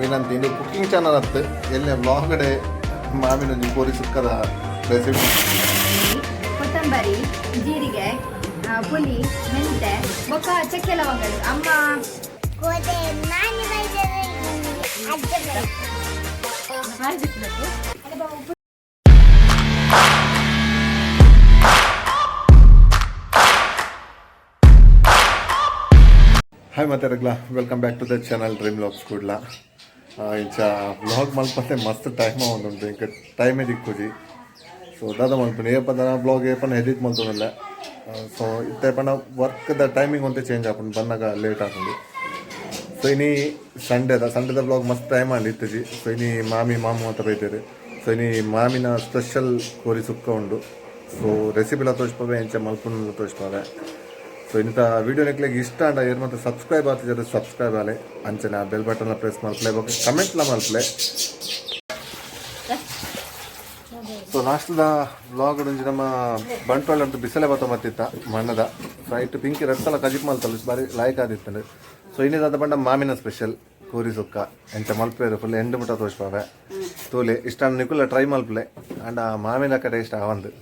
ವಿನಂತಿ ಇದು cooking channel ಅತ್ತು ಎಲ್ಲೆ ವ್ಲಾಗಡೆ ಮಾಮಿನೊಂಜಿ ಕೋರಿ ಸುಕ್ಕದ ರೆಸಿಪಿ. ಕೊತ್ತಂಬರಿ, ಜೀರಿಗೆ, ಪುಲಿ, ಮೆಂತೆ, ಬೊಕ್ಕ ಚಕ್ಕೆ, ಲವಂಗಗಳು ಅಮ್ಮ. ಕೋದೆ ನಾನಿ ಬೈದರೆ ಅಜ್ಜ ಬೈತಾರೆ. ಉಪ್ಪು. ಹಾಯ್ ಮಾತಾಡಗ್ಲ, welcome back to the channel Dream Vlogs Kudla. ಇಂಚ ವ್ಲಾಗ್ ಮಲ್ಪಂದೆ ಮಸ್ತ್ ಟೈಮ್ ಆವೊಂದುಂಟು. ಇಂಕ ಟೈಮೇ ದಿಕ್ಕುಜಿ. ಸೊ ದಾದ ಮಲ್ಪುನಿ ಏಪ ದಾನ ಬ್ಲಾಗ್ ಏಪನ ಎಡಿಟ್ ಮಲ್ತೊಂದುಲ್ಲೆ. ಸೊ ಇತ್ತೆ ಪಂಡ ವರ್ಕ್ದ ಟೈಮಿಂಗ್ ಒಂತೆ ಚೇಂಜ್ ಆಪುಂಡು, ಬನ್ನಗ ಲೇಟ್ ಆಪುಂಡು. ಸೊ ಇನಿ ಸಂಡೇದ ಸಂಡೇದ ಬ್ಲಾಗ್ ಮಸ್ತ್ ಟೈಮ್ ಆಂಡ್ ಇತ್ತಿಜಿ. ಸೊ ಇನಿ ಮಾಮಿ ಮಾಮು ಅಂತ ಬೈತೇರು. ಸೊ ಇನಿ ಮಾಮಿನ ಸ್ಪೆಷಲ್ ಕೋರಿ ಸುಕ್ಕ ಉಂಡು. ಸೊ ರೆಸಿಪಿಲ ತೋಜ್ಪವೆ, ಎಂಚ ಮಲ್ಪುನ ತೋಜ್ಪವೆ. ಸೊ ಇಂಥ ವೀಡಿಯೋ ನಿಕ್ಲೆಗ್ ಇಷ್ಟ ಅಂಡ ಏರ್ ಮತ್ತೆ ಸಬ್ಸ್ಕ್ರೈಬ್ ಆತಿಜರ್ ಸಬ್ಸ್ಕ್ರೈಬ್ ಆಲೆ. ಅಂಚನೆ ಆ ಬೆಲ್ ಬಟನ್ ಪ್ರೆಸ್ ಮಲ್ಪಲೆ, ಬೊಕ್ಕ ಕಮೆಂಟ್ಲ ಮಲ್ಪಲೆ. ಸೊ ಲಾಸ್ಟ್ದ ವ್ಲಾಗ್ ಒಂಜಿ ನಮ್ಮ ಬಂಟ್ವಾಳ ಅಂತ ಬಿಸಲೆ ಬತ್ತ ಮತ್ತಿತ್ತ ಮಣ್ಣದ. ಸೊ ಐಟ್ ಪಿಂಕಿ ರಡ್ಡ್ ಸಲ ಕಜಿಪ್ ಮಲ್ತಲ್ಲ, ಬಾರಿ ಲಾಯ್ಕ್ ಆದಿತ್ತಂಡು. ಸೊ ಇನ್ನಿದಾದ ಪಂಡ ಮಾಮಿನ ಸ್ಪೆಷಲ್ ಕೋರಿ ಸುಕ್ಕ ಎಂಚ ಮಲ್ಪೇರು ಫುಲ್ ಎಂಡ್ ಮುಟ್ಟ ತೋಜ್ಪಾವೆ, ತೂಲೆ. ಇಷ್ಟ ನಿಕುಲ ಟ್ರೈ ಮಲ್ಪಲೆ. ಅಂಡ ಮಾಮಿನ ಕಡೆ ಇಷ್ಟ ಆವಂದು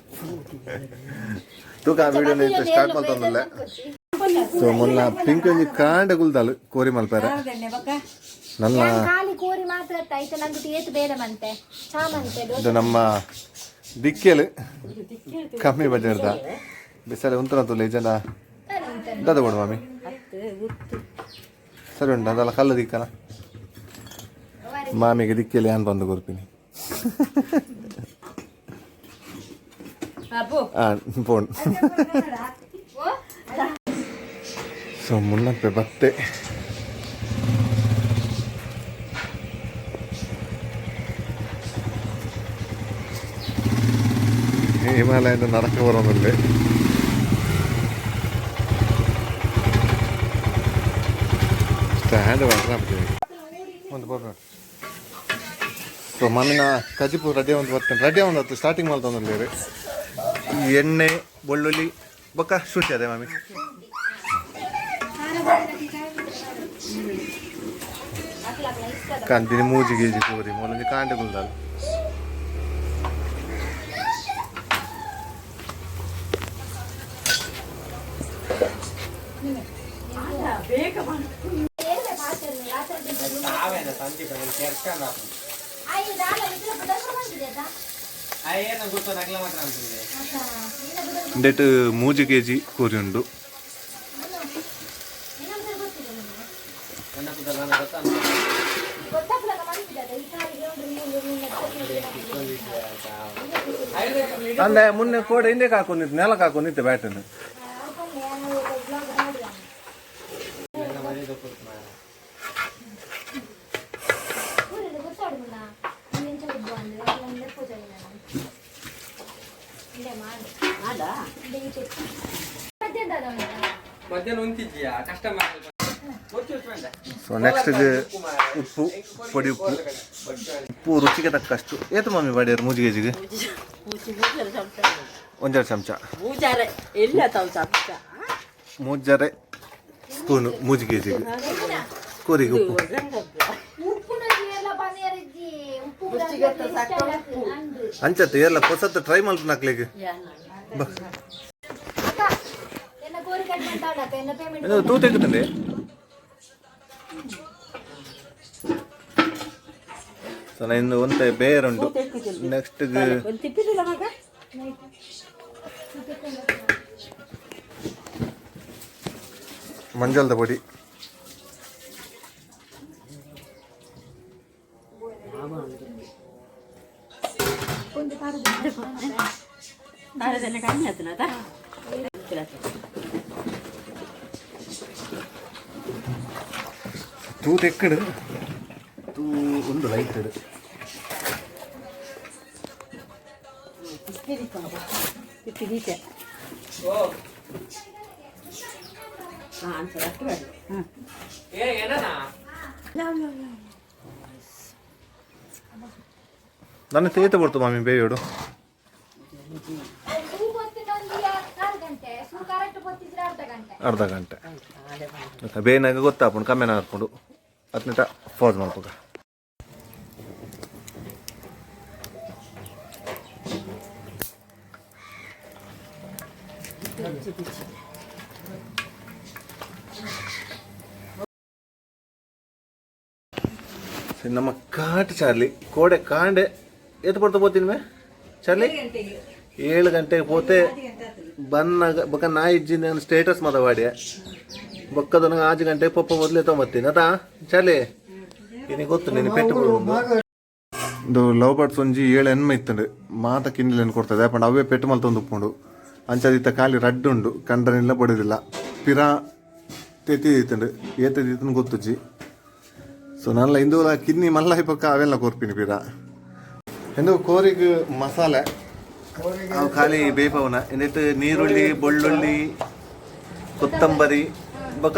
ತೂಕ. ಆ ವಿಡಿಯೋನ ಸ್ಟಾರ್ಟ್ ಮಲ್ತೊಂದುಲ್ಲೆ. ಸೊ ಮೊಲ್ಲ ಪಿಂಕ್ ಒಂಜಿ ಕಾಂಡೆ ಗುಲ್ದಾಲು ಕೋರಿ ಮಲ್ಪೇರೆ ನನ್ನ. ಖಾಲಿ ಕೋರಿ ಮಾತ್ರ ಆಯ್ತು, ನಂಗೆ ಏತು ಬೇಡ ಮಂತೆ ಚಾಮಂತೆ. ಇದು ನಮ್ಮ ದಿಕ್ಕೆಲು ಕಮ್ಮಿ ಬಜೆಟ್ದ ಬಿಸಲೆ ಉಂತನ ತುಲೆ ಜನ ದಾದ ಕೊಡು ಮಾಮಿ. ಸರಿ ಉಂಟು ಅದೆಲ್ಲ ಕಲ್ಲು ದಿಕ್ಕನ ಮಾಮಿಗೆ ದಿಕ್ಕೆಲಿ ಅನ್ ಬಂದು ಕೊರ್ಪಿನಿ. ಹಾಂ, ಫೋನ್. ಸೊ ಮುನ್ನಪ್ಪೆ ಬತ್ತೆ. ಹಿಮಾಲಯದ ನರಕ ಬರೋದಲ್ಲಿ ಸ್ಟ್ಯಾಂಡ್ ಒಂದು ಬೋರ್ಡ್. ಸೊ ಮಾಮಿನ ಕಜಿಪು ರೆಡಿ ಒಂದು ಬರ್ತೇನೆ, ರೆಡಿ ಒಂದು ಹೊತ್ತು ಸ್ಟಾರ್ಟಿಂಗ್ ಮಾಡ್ತೊಂದು. ಎಣ್ಣೆ, ಬೆಳ್ಳುಳ್ಳಿ, ಬೊಕ್ಕ ಶುಂಠಿ. ಅದೇ ಮಾಮಿ. ಕಂದಿನಿ ಮೂಜಿ ಗೀಜಿ ಕೋರಿ ಮೂಲಂಜಿ ಕಾಂಡೆ ಗುಲ್ದಾಲ್. ಇಂದೆಟ್ ಮೂಜಿ ಕೆಜಿ ಕೋರಿ ಉಂಡು. ಅಂದೆ ಮುನ್ನೆ ಕೋಡೆ ಹಿಂದಕ್ಕೆ ಹಾಕೊಂಡಿತ್ತು, ನೆಲಕ್ಕೆ ಹಾಕೊಂಡಿತ್ತು ಬ್ಯಾಟನ್ನು. ಮಧ್ಯಾಹ್ನ ಉಂತಿದ್ಯಾ ಕಸ್ಟಮರ್. ಸೊ ನೆಕ್ಸ್ಟ್ ಉಪ್ಪು, ಪೊಡಿ ಉಪ್ಪು. ಉಪ್ಪು ರುಚಿಗೆ ತಕ್ಕಷ್ಟು. ಏತು ಮಮ್ಮಿ ಬಾಡಿಯರು ಮೂಜಿ ಕೆಜಿಗೆ? ಒಂದೆರಡು ಚಮಚ. ಮೂಜಾರೆ ಎಲ್ಲ ತಾವು ಚಮಚ. ಮೂಜರೆ ಸ್ಪೂನು ಮೂಜಿ ಕೆಜಿಗೆ ಕೋರಿಗೆ ಉಪ್ಪು. ಅಂಚತ್ತು ಎಲ್ಲ ಹೊಸತ್ತು ಟ್ರೈ ಮಲ್ಪನಾಕ್ಲಿಗೆ. ತೂ ತೆಗ್ದಂಡೆ. ಸೊ ಇನ್ನು ಒಂತೆ ಬೇರುಂಡು ನೆಕ್ಸ್ಟ್. ತಿಪ್ಪಿದಿಲ್ಲ ಮಗ. ಮಂಜಲ್ದ ಪೊಡಿ. ಖಾರದೆಲ್ಲ ಕಮ್ಮಿ ಆತನದ. ತೂ ತೆಕ್ಕಡು, ತೂ ಒಂದು ಲೈಟ್ ಇಡು. ತಿಪ್ಪಿ ದೀತೆ. ಹಾಂ, ಅನ್ಸಲ್ಲ ಅಷ್ಟು ಬೇಡ. ಹಾಂ. ಏ ಏನನಾ? ನನ್ನ ತೇತ ಬರ್ತು ಮಾಮಿ ಬೇಯೋಡು. ಗಂಟೆ ಕರೆಕ್ಟ್ ಗೊತ್ತಿದ್ರೆ ಅರ್ಧ ಗಂಟೆ. ಅರ್ಧ ಗಂಟೆ ಬೇನಾಗ ಗೊತ್ತಾಪುಂಡು, ಕಮ್ಮಿನ ಹಾಕೊಂಡು ಹತ್ತು ನಿಮಿಷ ಫಾಸ್ ಮಾಡ್ಬೇಕ. ನಮ್ಮ ಕಾಟ್ ಚಾರ್ಲಿ ಕೋಡೆ ಕಾಂಡೆ ಏತು ಪಡ್ತಾ ಪೋತೀನಿ ಮೇ ಚಾರ್ಲಿ 7 ಗಂಟೆಗೆ ಪೋತೆ ಬನ್ನಾಗ ಬೊಕ್ಕ ನಾಯಿ ಇಜ್ಜಿಂದ ಸ್ಟೇಟಸ್ ಮಾತ ವಾಡಿಯ ಬೊಕ್ಕದ 5 ಗಂಟೆಗೆ ಪಪ್ಪ ಮೊದಲೇ ತೊಗೊಂಬತ್ತೀನಿ ಅದಾ ಚಾರ್ಲಿ ನಿನಗೆ ಗೊತ್ತು ನೀನು ಪೆಟ್ಟು ಇದು ಲವ್ ಬರ್ಡ್ಸ್ ಒಂಜಿ 7 ಎನ್ಮ ಇತ್ತಂಡು ಮಾತ ಕಿನ್ನಿಲೇನು ಕೊಡ್ತದೆ ಪಂಡ ಅವೇ ಪೆಟ್ಟು ಮಲ್ತೊಂದು ಉಪ್ಪುಂಡು ಅಂಚಾದಿತ್ತ ಖಾಲಿ ರಡ್ಡು ಉಂಡು ಕಂಡನಿಲ್ಲ ಬಡಿದಿಲ್ಲ ಪಿರಾ ತೆತ್ತಿ ಇತ್ತಂಡು ಏತದಿತ್ತಂದು ಗೊತ್ತುಜ್ಜಿ. ಸೊ ನನ್ನ ಇಂದೂಲ ಕಿನ್ನಿ ಮಲ್ಲ ಪಕ್ಕ ಅವೆಲ್ಲ ಕೊರ್ಪಿನಿ ಪಿರಾ ಎಂದು ಕೋರಿಗ್ ಮಸಾಲೆ ಅವು ಖಾಲಿ ಬೇಪವನ ಎಂದಿತ್ತು ನೀರುಳ್ಳಿ ಬೆಳ್ಳುಳ್ಳಿ ಕೊತ್ತಂಬರಿ ಬೊಕ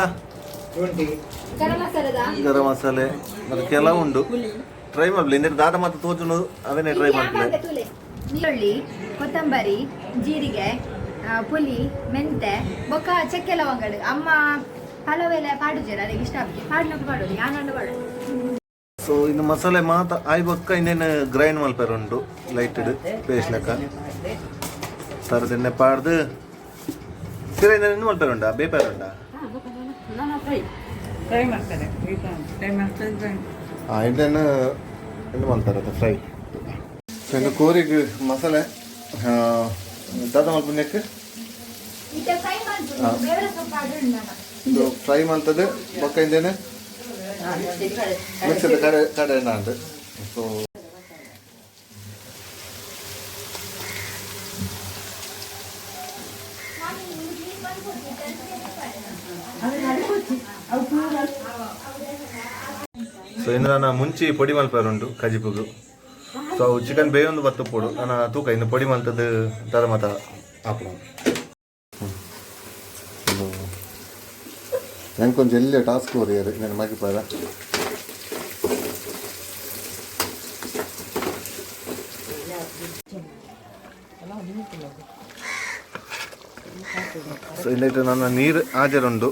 ಗರಂ ಮಸಾಲದ ಗರಂ ಮಸಾಲೆ ಮತ್ತೆ ಕೆಲವು ಉಂಡು ಟ್ರೈ ಮಾಡ್ಲಿ ಇಂದಿಟ್ಟು ದಾದ ಮತ್ತೆ ತೋಜುನು ಅವನೇ ಟ್ರೈ ಮಾಡ್ಲಿ. ತುಲೆ ನೀರುಳ್ಳಿ ಕೊತ್ತಂಬರಿ ಜೀರಿಗೆ ಪುಲಿ ಮೆಂತೆ ಬೊಕ್ಕ ಚಕ್ಕೆ ಲವಂಗಡು ಅಮ್ಮ ಪಲಾವ್ ಎಲ್ಲ ಪಾಡುಜೇರ ಅದಕ್ಕೆ ಇಷ್ಟ ಆಗುತ್ತೆ ಪಾಡ್ನಕ್ಕೆ ಪಾಡೋದು ಯಾನಂಡು ಪಾಡು. ಸೊ ಇನ್ನು ಮಸಾಲೆ ಮಾತ ಆಯ್ ಬೊಕ್ಕ ಇನ್ನೇನು ಗ್ರೈಂಡ್ ಮಲ್ಪೆರ ಉಂಡು ಲೈಟೆಡ್ ಪೇಸ್ಟ್ ಲೆಕ್ಕ ತರದೆಣ್ಣೆ ಪಾಡ್ದು ಸಿರ ಇನ್ನೇನು ಮಲ್ಪೆರ ಉಂಡಾ ಬೇಪೆರ ಉಂಡಾ? ಫ್ರೈ ಫ್ರೈ ಮಾಡ್ತಾರೆ, ಫ್ರೈ ಮಾಡ್ತಾರೆ. ಇದನ್ನು ಇದು ಮಾಡ್ತಾರೆ ಅದು ಫ್ರೈ. ಸೊ ಇನ್ನು ಕೋರಿಗೆ ಮಸಾಲೆ ದಾದ ಮಲ್ಪುನೆಕ್ ಇತ್ತೆ ಫ್ರೈ ಮಾಡ್ಬೋದು ಬೇರೆ ಸ್ವಲ್ಪ ಪಾಡು ನಾನು. ಇದು ಫ್ರೈ ಮಾಡ್ತದೆ ಬೊಕ್ಕ ಇಂದೇನೆ ಮಿಕ್ಸರ್ ಕಡೆ ಕಡೆ ಉಂಟು. ಸೊ ಸೊ ಇನ್ನು ನಾನು ಮುಂಚೆ ಪೊಡಿ ಮಲ್ಪೆರ ಉಂಟು ಕಜಿಪುಗು. ಸೊ ಅವು ಚಿಕನ್ ಬೇಯೊಂದು ಬತ್ತು ಪೋಡು ನಾನು ತೂಕ ಇನ್ನು ಪೊಡಿ ಮಲ್ತದ್ದು ದಾದ ಮಾತ ಆಪುನ ನಂಗೆ ಕೊಂಚ ಎಲ್ಲಿ ಟಾಸ್ಕ್ ಓರಿಯರು ನನ್ನ ಮಗಿಪಾರ. ಸೊ ಇಲ್ಲೈತೆ ನನ್ನ ನೀರು ಹಾಜರುಂಡು.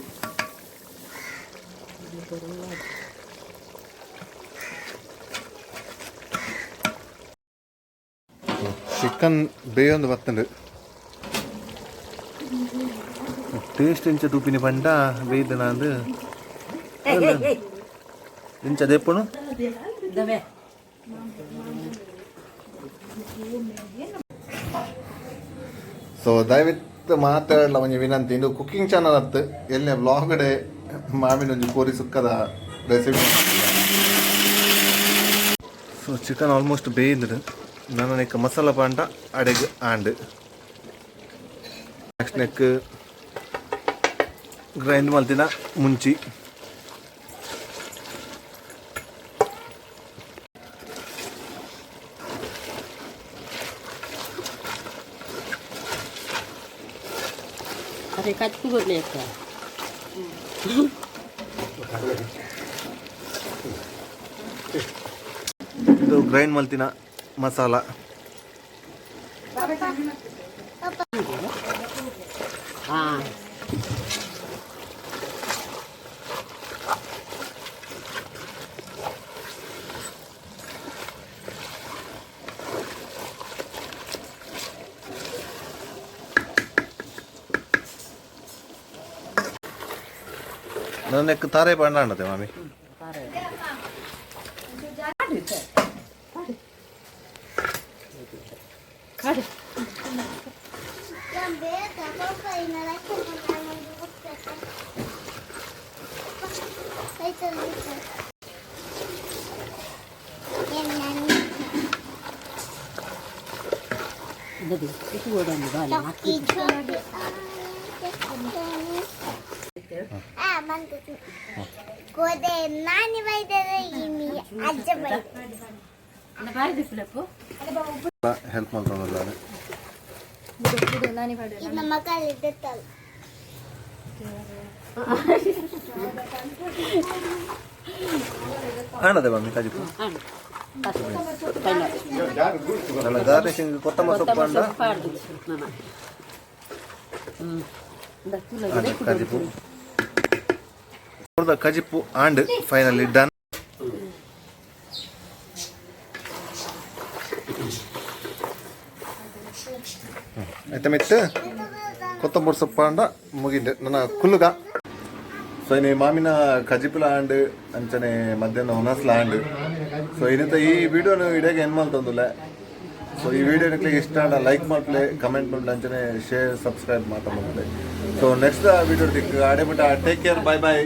ಚಿಕನ್ ಬೇಯೊಂದು ಬತ್ತಂಡು ಟೇಸ್ಟ್ ಇಂಚ ತೂಪಿನಿ ಪಂಡ ಬೇಯ್ದ ನಂದು ಇಂಚ ದೇಪುಣು. ಸೊ ದಯವಿಟ್ಟು ಮಾತಾಡಲ ಒಂಜಿ ವಿನಂತಿ, ಇಂದು ಕುಕ್ಕಿಂಗ್ ಚಾನಲ್ ಅತ್ತು ಎಲ್ಲೇ ವ್ಲಾಗಡೆ ಮಾಮಿನ ಒಂಜಿ ಕೋರಿ ಸುಕ್ಕದ ರೆಸಿಪಿ. ಸೊ ಚಿಕನ್ ಆಲ್ಮೋಸ್ಟ್ ಬೇಯ್ದು ನನ್ನ ನೆಕ್ ಮಸಾಲ ಪಾಂಡ ಅಡೆಗ್ ಆಂಡ್ ನೆಕ್ಸ್ಟ್ ನೆಕ್ ಗ್ರೈಂಡ್ ಮಲ್ತಿನ ಮುಂಚಿ. ಅದೇ ಕಚ್ಕು ಬರ್ಲಿ ಅಕ್ಕ. ಇದು ಗ್ರೈಂಡ್ ಮಲ್ತಿನ ಮಸಾಲ. ಹಾಂ. ನನ್ನ ತಾರೆ ಪಾಂಡ ಮಾಮಿ. ನಾನು ಬೇಗ ಪಾಪ ಇನ್ನೆಲ್ಲ ಚೊಕ್ಕಿ ಕೋದೆ ನಾನಿ ಬೈದರೆ ಈ ಅಜ್ಜ ಬೈತಾರೆ. ಹೆಲ್ಪ್ ಮಾಡ್ತಾನಲ್ಲ. ಇದು ನಮ್ಮ ಮಕ್ಕಳಿದ್ದಲ್ಲ. ಆಣದೆ ಮಮ್ಮಿ ಕಾಜಿಪು ನನ್ನ ಗಾರ್ನಿಶಿಂಗ್ ಕೊತ್ತಂಬರಿ ಸೊಪ್ಪು ಅಂಡ ಕಜಿಪು ಕಜಿಪು and finally done. ಆಯ್ತಾ ಮಿತ್ತು. ಕೊತ್ತಂಬರಿ ಸೊಪ್ಪು ಮುಗಿಂಡೆ ನನ್ನ ಕುಲ್ಲುಗ. ಸೊ ಇನಿ ಮಾಮಿನ ಕಜಿಪುಲ ಆಂಡ್, ಅಂಚನೆ ಮಧ್ಯಾಹ್ನ ಒನಸ್ಲ ಆಂಡ್. ಸೊ ಇನ್ನಿತ ಈ ವಿಡಿಯೋನು ಇಡೀ ಏನ್ ಮಲ್ತೊಂದುಲ್ಲೆ. ಸೊ ಈ ವಿಡಿಯೋ ನಿಕ್ಲೆಗ್ ಇಷ್ಟ ಆಂಡ ಲೈಕ್ ಮಲ್ಪಲೆ, ಕಮೆಂಟ್ ಮಲ್ಪಲೆ, ಅಂಚನೆ ಶೇರ್, ಸಬ್ಸ್ಕ್ರೈಬ್ ಮಾತ ಮಲ್ಪಲೆ. ಸೊ ನೆಕ್ಸ್ಟ್ ವಿಡಿಯೋ ತಿಕ್ ಆಡೆ ಮುಟ, ಟೇಕ್ ಕೇರ್, ಬಾಯ್ ಬಾಯ್.